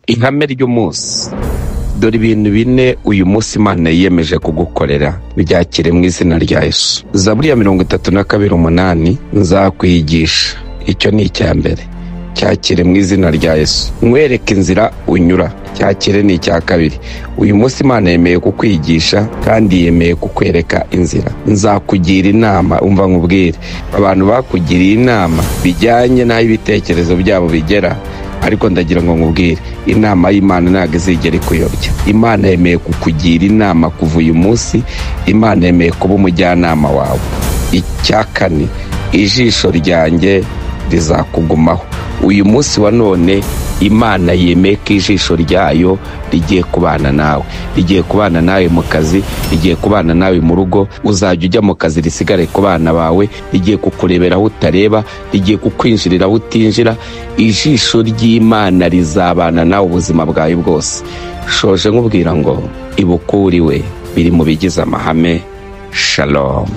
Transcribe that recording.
Ihame ry'umunsi. Dore ibintu bine uyu munsi Imana yiyemeje kugukorera, byakire mu izina rya Yesu. Zaburi ya 32:8, nzakwigisha. Icyo ni icya mbere, cyakire mu izina rya Yesu. Nkwereke inzira unyura, cyakire ni icya kabiri. Uyu munsi Imana yemeye kukwigisha kandi yemeye kukwereka inzira. Nzakugira inama, umva nkubwire, abantu bakugiriye inama bijyanye n'aho ibitekerezo byabo bigera, ariko ndagira ngo nkubwire, inama y'Imana ntabwo izigera ikuyobya. Imana yemeye kukugira inama kuva uyu munsi, Imana yemeye kuba umujyanama wawe. Icya kane, ijisho ryanjye rizakugumaho. Uyu munsi wa none Imana yemeye ko ijisho ryayo rigiye kubana nawe, rigiye kubana nawe mu kazi, rigiye kubana nawe mu rugo. Uzajya ujya mu kazi risigare ku bana bawe, rigiye kukurebera aho utareba, rigiye kukwinjirira aho utinjira. Ijisho ry'Imana rizabana nawe ubuzima bwawe bwose. Shoje nkubwira ngo ibuka uri we, biri mu bigize amahame. Shalom.